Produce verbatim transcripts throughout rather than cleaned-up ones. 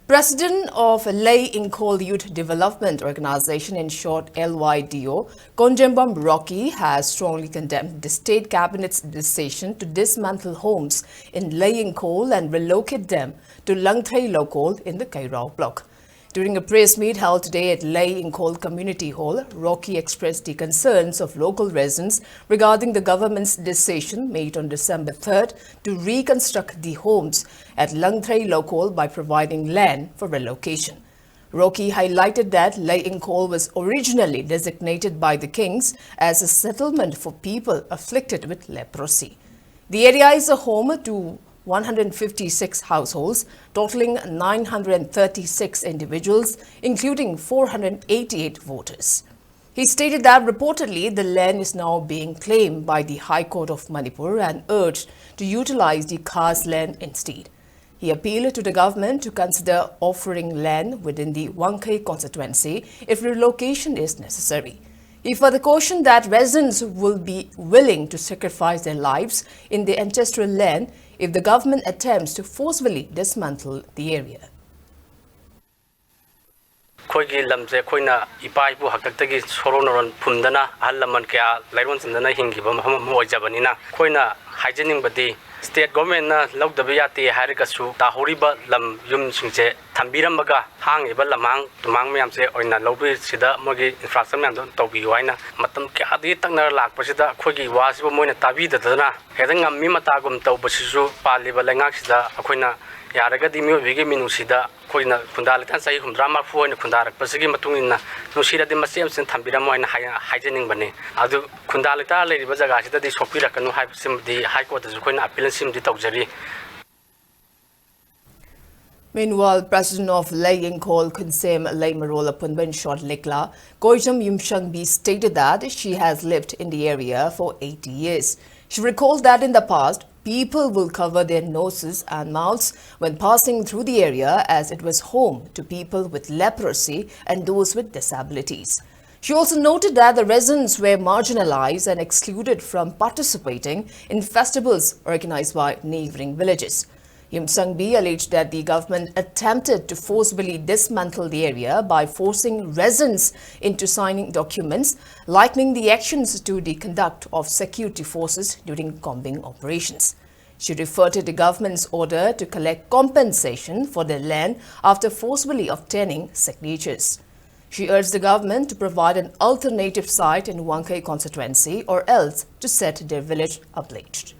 President of Lei Inkhol Youth Development Organization, in short L Y D O, Konjembam Rocky has strongly condemned the state cabinet's decision to dismantle homes in Lei Inkhol and relocate them to Langthei Lokol in the Kairao block. During a press meet held today at Lei Inkhol Community Hall, Rocky expressed the concerns of local residents regarding the government's decision made on December third to reconstruct the homes at Langthei Lokol by providing land for relocation. Rocky highlighted that Lei Inkhol was originally designated by the Kings as a settlement for people afflicted with leprosy. The area is a home to one hundred fifty-six households, totaling nine hundred thirty-six individuals, including four hundred eighty-eight voters. He stated that reportedly the land is now being claimed by the High Court of Manipur and urged to utilize the Khas land instead. He appealed to the government to consider offering land within the Wangkhei constituency if relocation is necessary. He further cautioned that residents will be willing to sacrifice their lives in the ancestral land if the government attempts to forcefully dismantle the area. ꯑꯩꯈꯣꯏꯒꯤ ꯂꯝꯁꯦ ꯑꯩꯈꯣꯏꯅ ꯏꯄꯥ ꯏꯄꯨ ꯍꯥꯛꯇꯛꯇꯒꯤ ꯁꯣꯔꯣꯟ ꯅꯔꯣꯟ ꯐꯨꯝꯗꯅ ꯑꯍꯜ ꯂꯃꯟ ꯀꯌꯥ ꯂꯩꯔꯣꯟ ꯆꯟꯗꯅ ꯍꯤꯡꯈꯤꯕ ꯃꯐꯝ ꯑꯃ ꯑꯣꯏꯖꯕꯅꯤꯅ, ꯑꯩꯈꯣꯏꯅ ꯍꯥꯏꯖꯅꯤꯡꯕꯗꯤ state government ꯅ ꯂꯧꯗꯕ ꯌꯥꯗꯦ ꯍꯥꯏꯔꯒꯁꯨ ꯇꯥꯍꯧꯔꯤꯕ ꯂꯝ ꯌꯨꯝꯁꯤꯡꯁꯦ ꯊꯝꯕꯤꯔꯝꯃꯒ ꯍꯥꯡꯉꯤꯕ ꯂꯝꯍꯥꯡ ꯇꯨꯝꯍꯥꯡ ꯃꯌꯥꯝꯁꯦ ꯑꯣꯏꯅ ꯂꯧꯕꯤꯁꯤꯗ ꯃꯣꯏꯒꯤ infrastructure ꯃꯌꯥꯝꯗꯣ ꯇꯧꯕꯤꯌꯨ ꯍꯥꯏꯅ ꯃꯇꯝ ꯀꯌꯥꯗꯒꯤ ꯇꯛꯅꯔ ꯂꯥꯛꯄꯁꯤꯗ ꯑꯩꯈꯣꯏꯒꯤ ꯋꯥꯁꯤꯕꯨ ꯃꯣꯏꯅ ꯇꯥꯕꯤꯗꯗꯅ ꯍꯦꯛꯇ ꯉꯝꯃꯤ ꯃꯇꯥꯒꯨꯝ ꯇꯧꯕꯁꯤꯁꯨ ꯄꯥꯜꯂꯤꯕ ꯂꯩꯉꯥꯛꯁꯤꯗ ꯑꯩꯈꯣꯏꯅ ꯌꯥꯔꯒꯗꯤ ꯃꯤꯑꯣꯏꯕꯒꯤ ꯃꯤꯅꯨꯡꯁꯤꯗ ꯑꯩꯈꯣꯏꯅ ꯈꯨꯟꯗꯥ ꯂꯩꯇꯥ ꯆꯍꯤ ꯍꯨꯝꯗ꯭ꯔꯥ ꯃꯔꯐꯨ ꯑꯣꯏꯅ ꯈꯨꯟꯗꯥꯔꯛꯄꯁꯤꯒꯤ ꯃꯇꯨꯡ ꯏꯟꯅ ꯅꯨꯡꯁꯤꯔꯗꯤ ꯃꯆꯦꯠ ꯃꯆꯦꯠ ꯊꯝꯕꯤꯔꯝꯃꯣ ꯍꯥꯏꯅ ꯍꯥꯏ-, ꯍꯥꯏꯖꯅꯤꯡꯕꯅꯤ꯫ ꯑꯗꯨ ꯈꯨꯟꯗꯥ ꯂꯩꯇꯥ ꯂꯩꯔꯤꯕ ꯖꯒꯥꯁꯤꯗꯗꯤ ꯁꯣꯛꯄꯤꯔꯛꯀꯅꯨ ꯍꯥꯏꯕꯁꯤꯃꯗꯤ High Court ꯇꯁꯨ ꯑꯩꯈꯣꯏꯅ appeal ꯁꯤꯃꯗꯤ ꯇꯧꯖꯔꯤ꯫ Meanwhile, President of Lei Inkhol Khunsem Leimarol Apunban Short Likla, Koijam Yumshangbi, stated that she has lived in the area for eighty years. She recalled that in the past, people will cover their noses and mouths when passing through the area, as it was home to people with leprosy and those with disabilities. She also noted that the residents were marginalized and excluded from participating in festivals organized by neighboring villages. Yumsangbi alleged that the government attempted to forcibly dismantle the area by forcing residents into signing documents likening the actions to the conduct of security forces during combing operations. She referred to the government's order to collect compensation for their land after forcibly obtaining signatures. She urged the government to provide an alternative site in Wangkhei constituency or else to set their village ablaze.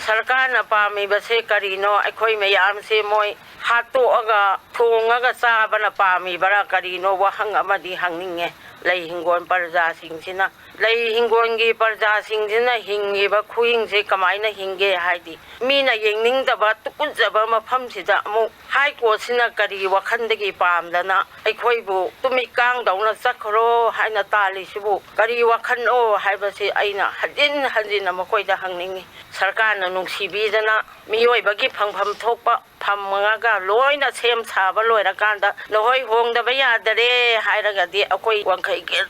ꯁꯔꯀꯥꯔꯅ ꯄꯥꯝꯃꯤꯕꯁꯦ ꯀꯔꯤꯅꯣ? ꯑꯩꯈꯣꯏ ꯃꯌꯥꯝꯁꯦ ꯃꯣꯏ ꯍꯥꯠꯇꯣꯛꯑꯒ ꯊꯣꯡꯉꯒ ꯆꯥꯕꯅ ꯄꯥꯝꯃꯤꯕꯔꯥ? ꯀꯔꯤꯅꯣ? ꯋꯥꯍꯪ ꯑꯃꯗꯤ ꯍꯪꯅꯤꯡꯉꯦ꯫ ꯂꯩ ꯍꯤꯡꯒꯣꯜ ꯄ꯭ꯔꯖꯥꯁꯤꯡꯁꯤꯅ, ꯂꯩ ꯍꯤꯡꯒꯣꯜꯒꯤ ꯄ꯭ꯔꯖꯥꯁꯤꯡꯁꯤꯅ ꯍꯤꯡꯉꯤꯕ ꯈꯨꯍꯤꯡꯁꯦ ꯀꯃꯥꯏꯅ ꯍꯤꯡꯒꯦ ꯍꯥꯏꯗꯤ, ꯃꯤꯅ ꯌꯦꯡꯅꯤꯡꯗꯕ ꯇꯨꯀꯠꯆꯕ ꯃꯐꯝꯁꯤꯗ ꯑꯃꯨꯛ ꯍꯥꯏ ꯀꯣꯔꯠꯁꯤꯅ ꯀꯔꯤ ꯋꯥꯈꯜꯗꯒꯤ ꯄꯥꯝꯗꯅ ꯑꯩꯈꯣꯏꯕꯨ ꯇꯨꯃꯤꯠ ꯀꯥꯡꯗꯧꯅ ꯆꯠꯈ꯭ꯔꯣ ꯍꯥꯏꯅ ꯇꯥꯜꯂꯤꯁꯤꯕꯨ ꯀꯔꯤ ꯋꯥꯈꯜꯅꯣ ꯍꯥꯏꯕꯁꯤ ꯑꯩꯅ ꯍꯟꯖꯤꯟ ꯍꯟꯖꯤꯟꯅ ꯃꯈꯣꯏꯗ ꯍꯪꯅꯤꯡꯉꯤ꯫ ꯁꯔꯀꯥꯔꯅ ꯅꯨꯡꯁꯤꯕꯤꯗꯅ ꯃꯤꯑꯣꯏꯕꯒꯤ ꯐꯪꯐꯝ ꯊꯣꯛꯄ ꯐꯝꯃꯒ ꯂꯣꯏꯅ ꯁꯦꯝ ꯁꯥꯕ ꯂꯣꯏꯔꯀꯥꯟꯗ ꯅꯈꯣꯏ ꯍꯣꯡꯗꯕ ꯌꯥꯗꯔꯦ ꯍꯥꯏꯔꯒꯗꯤ ꯑꯩꯈꯣꯏ ꯋꯥꯡꯈꯩꯒꯤ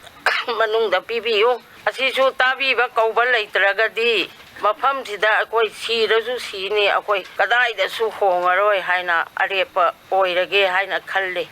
ꯃꯅꯨꯡꯗ ꯄꯤꯕꯤꯌꯨ꯫ ꯑꯁꯤꯁꯨ ꯇꯥꯕꯤꯕ ꯀꯧꯕ ꯂꯩꯇ꯭ꯔꯒꯗꯤ ꯃꯐꯝꯁꯤꯗ ꯑꯩꯈꯣꯏ ꯁꯤꯔꯁꯨ ꯁꯤꯅꯤ, ꯑꯩꯈꯣꯏ ꯀꯗꯥꯏꯗꯁꯨ ꯍꯣꯡꯉꯔꯣꯏ ꯍꯥꯏꯅ ꯑꯔꯦꯞꯄ ꯑꯣꯏꯔꯒꯦ ꯍꯥꯏꯅ ꯈꯜꯂꯤ꯫